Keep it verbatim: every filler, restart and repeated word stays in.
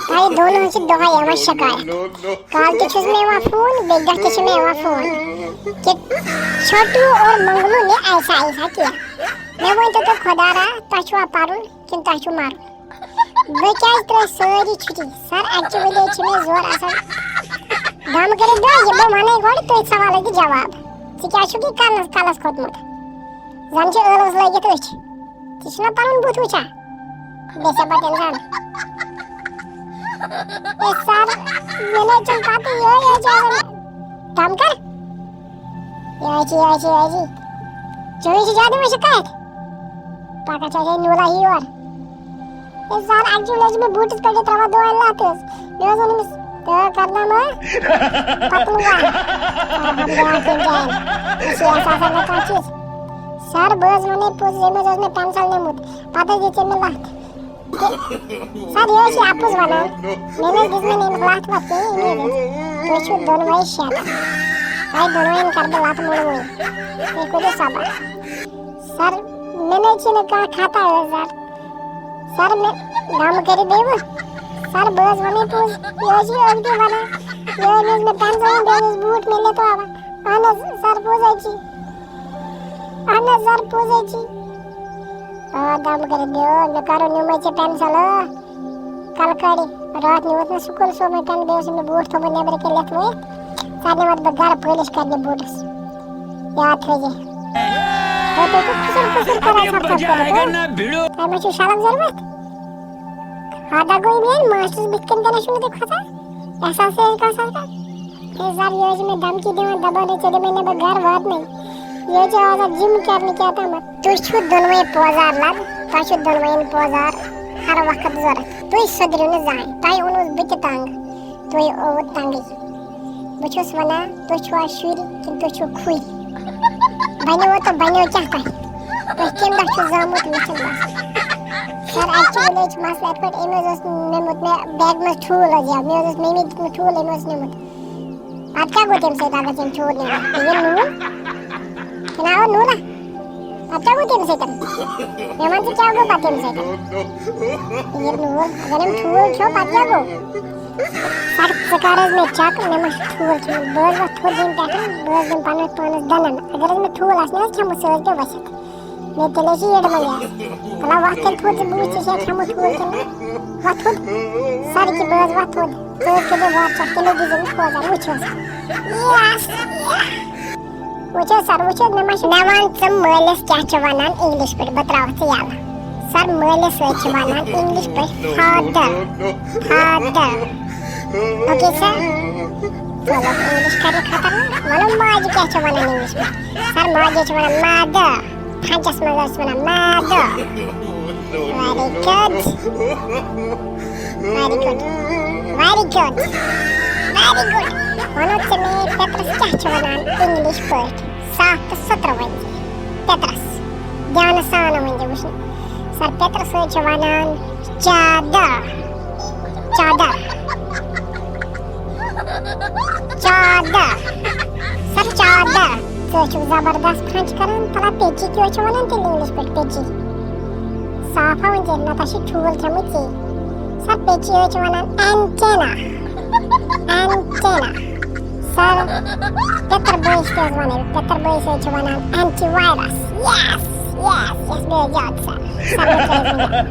تۄہہِ دۄن ہٕنٛز چھِ دۄہے یِوان شکایت۔ کالہٕ تہِ چھُس مےٚ یِوان فون، بیٚیہِ دۄہ تہِ چھِ مےٚ یِوان فون کہِ چھوٹو اور منگلو نے ایسا ایسا کیا۔ مےٚ ؤنۍ تو تُہۍ، خۄدا را، تۄہہِ چھُوا پَرُن کِنہٕ تۄہہِ چھُو مَرُن؟ بہٕ کیٛازِ ترٛٲوۍ سٲری چھُٹی؟ سر، اَکہِ وِزِ چھِ مےٚ زورٕ آسان۔ دم کٔرِتھ دۄہ یہِ بہٕ وَنَے گۄڈٕ تٔتھۍ سوالَس دِ جواب۔ ژٕ کیٛازِ چھُکھ یہِ کَنَس کَلَس کھوٚتمُت؟ زَن چھِ ٲلوَس لٲگِتھ أچھ۔ ژٕ چھُکھ نا پَنُن بُتھ وٕچھان؟ بیٚیہِ چھا پَتہٕ اِنسان۔ اے سر، مےٚ نَے چھُنہٕ پَتہٕ یِہوٚے یٲژ چھِ آسان۔ دم کر۔ یٲژ چھِ، یٲژ چھِ، یٲژ چھِ۔ چٲنۍ چھِ زیادٕ مےٚ شِکایت۔ پَکان چھِ اَسہِ نوٗرا ہی یور۔ اے سر، actually حظ چھِ مےٚ بوٗٹَس پٮ۪ٹھ یہِ ترٛاوان دۄہَے لَتھ حظ۔ مےٚ حظ ووٚن أمِس، تہٕ کَرناو مےٚ پَتہٕ وَن۔ آ، ہَم بیٛاکھ یِم جان۔ أسۍ چھِ احساسَن نہٕ کانٛہہ چیٖز۔ سر، بہٕ حظ وَنے پوٚز، ییٚمۍ حظ اوس مےٚ pencil نیوٗمُت۔ پَتہٕ حظ دِژ أمۍ مےٚ لَتھ۔ سر، یہِ حظ چھِ اَپُز وَنان۔ مےٚ نہٕ حظ دِژ نہٕ أمِس لَتھ وَتھ کِہیٖنۍ، أمۍ حظ دِژ۔ تُہۍ چھِو دۄنوَے شیطان۔ تۄہہِ دۄنوَے کَرٕ بہٕ لَتہٕ مُڑٕ وُنۍ۔ تُہۍ کٔرِو صبر۔ سر، مےٚ نَے چھِنہٕ کانٛہہ خطا حظ، سر۔ سر، مےٚ غم کٔرِو بیٚیہِ وۄنۍ۔ سر، بہٕ حظ وَنَے پوٚز۔ یہِ حظ چھِ أکھۍ تہِ وَنان۔ یہِ أمۍ حظ مےٚ pencil، بیٚیہِ حظ بوٗٹھ مےٚ لیٚتواوان۔ اَہَن حظ، سر، پوٚز حظ چھِ۔ اَہَن حظ، سر، پوٚز حظ چھِ۔ آ، دم کٔرِتھ بیٚہو، مےٚ کَرو نیوٗمَے ژےٚ pencil، آ۔ کَلہٕ کَڑِ۔ راتھ نیوٗتھ مےٚ سکوٗل سُہ مےٚ pencil، بیٚیہِ اوس مےٚ بوٗٹھ تھوٚومُت نیٚبرٕ کَنہِ لیٚتھوٲیِتھ۔ ژٕ نِمَتھ بہٕ گَرٕ پٲلِش کَرنہِ بوٗٹَس۔ یاد تھٲیزِ۔ ہے، تُہۍ چھِو کھُسُر کھُسُر کَران، سَر، سَر، کٔرِتھ، آ؟ تۄہہِ ما چھُو شَلَم ضروٗرت؟ ہَتھ دَگوے میٛٲنۍ ماسٹرَس بٕتھِ کَنہِ تہِ نہ چھُو نہٕ تُہۍ کھۄژان۔ احساس ہے، احساس ہے۔ ہے سر، یہِ حظ چھِ مےٚ دھمکی دِوان، دَپان ہے، ژےٚ دِمَے نہٕ بہٕ گَرٕ واتنَے۔ یہِ حظ چھِ آز اَتھ gym کَرنہٕ کیٛاہ تامَتھ۔ تُہۍ چھِو دۄنوَے پوزار لَد، تۄہہِ چھُو دۄنوَیَن پوزار ہر وقت ضوٚرَتھ۔ تُہۍ سُدھرِو نہٕ زانٛہہ، تۄہہِ اوٚنوُس بہٕ تہِ تنٛگ، تُہۍ آوُ تنٛگٕے۔ بہٕ چھُس وَنان، تُہۍ چھِوا شُرۍ کِنہٕ تُہۍ چھِو کھُرۍ؟ بَنیو تہٕ بَنیو کیٛاہ تۄہہِ؟ تُہۍ کَمہِ دۄہ چھِو زامُت، مےٚ چھُنہٕ باسان۔ سر، actually حظ چھُ مسلہٕ یِتھ پٲٹھۍ، أمۍ حظ اوس نیوٗمُت مےٚ بیگہِ منٛز ٹھوٗل حظ، یا مےٚ حظ اوس مٔمی دیُتمُت ٹھوٗل، أمۍ اوس نیوٗمُت۔ پتہٕ کیٛاہ گوٚو تَمہِ سۭتۍ، اگر تٔمۍ ٹھوٗل نیوٗمُت؟ یہِ نوٗل؟ یہِ ناو نوٗلا؟ پتہٕ کیٛاہ گوٚو تَمہِ سۭتۍ؟ مےٚ وَن ژٕ، کیٛاہ گوٚو پتہٕ تَمہِ سۭتۍ؟ یہِ نوٗل، اگر أمۍ ٹھوٗل کھیوٚو، پتہٕ کیٛاہ گوٚو؟ سر، ژٕ کر حظ مےٚ check، مےٚ ما چھُ ٹھوٗل کھیوٚمُت؟ بہٕ حظ وۄتھٕ تھوٚد ییٚمہِ پٮ۪ٹھ، بہٕ حظ دِمہٕ پَنُن پانَس دَنٛدَن۔ اگر حظ مےٚ ٹھوٗل آسہِ نہٕ حظ کھیوٚمُت، سُہ حظ پیوٚو ؤسِتھ۔ مےٚ تیٚلہِ حظ چھِ یٔڈ منٛز یَس۔ بَلا وۄتھ تیٚلہِ تھوٚد زِ بہٕ وٕچھِ ژےٚ چھےٚ کھیوٚمُت ٹھوٗل کِنہٕ نہ۔ وۄتھ تھوٚد۔ سر، ییٚکیٛاہ بہٕ حظ وۄتھٕ تھوٚد۔ ژٕ حظ کٔرۍزِ WhatsApp، تیٚلہِ حظ دیٖزِ أمِس پوزار، وٕچھ حظ۔ یَس۔ وٕچھ حظ سر، وٕچھ حظ، مےٚ ما چھِ، مےٚ وَن ژٕ مٲلِس کیٛاہ چھِ وَنان English پٲٹھۍ، بہٕ ترٛاوَتھ ژٕ یَلہٕ۔ سر، مٲلِس حظ چھِ وَنان English پٲٹھۍ father۔ Father۔ Okay sir۔ چلو، English کَرِ خطرناک۔ وَنو ماجہِ کیٛاہ چھِ وَنان English پٲٹھۍ۔ سر، ماجہِ حظ چھِ وَنان mother۔ فرٛٮ۪نٛچَس منٛز ٲسۍ وَنان mother۔ Very good۔ Very good۔ Very good۔ Very good۔ وَنو ژٕ مےٚ، پِترَس کیٛاہ چھِ وَنان English پٲٹھۍ؟ صاف تہٕ سُترٕ ؤنۍ زِ۔ پِترَس۔ دھیانہٕ سان ؤنۍ زِ وٕچھنہٕ۔ سر، پِترَس حظ چھِ وَنان چادر۔ چادر۔ چادر۔ سر، چادر۔ ژٕ حظ چھُکھ زبردست فرٛٮ۪نٛچ کران۔ تَلہ، پیچی کیٛاہ چھِ وَنان تیٚلہِ English پٲٹھۍ، پیچی؟ صاف ہا ؤنۍ زِ، نَتہٕ چھِ ٹھوٗل کھیٚمٕتۍ ژےٚ۔ سر، پیچی حظ چھِ وَنان antenna۔ Antenna۔ سر، پِتٕر بٲیِس تہِ حظ وَنَے بہٕ۔ پِتٕر بٲیِس حظ چھِ وَنان anti virus۔ Yes، yes، yes، مےٚ حظ یاد، سر۔ سر، مےٚ تہِ حظ وَنان۔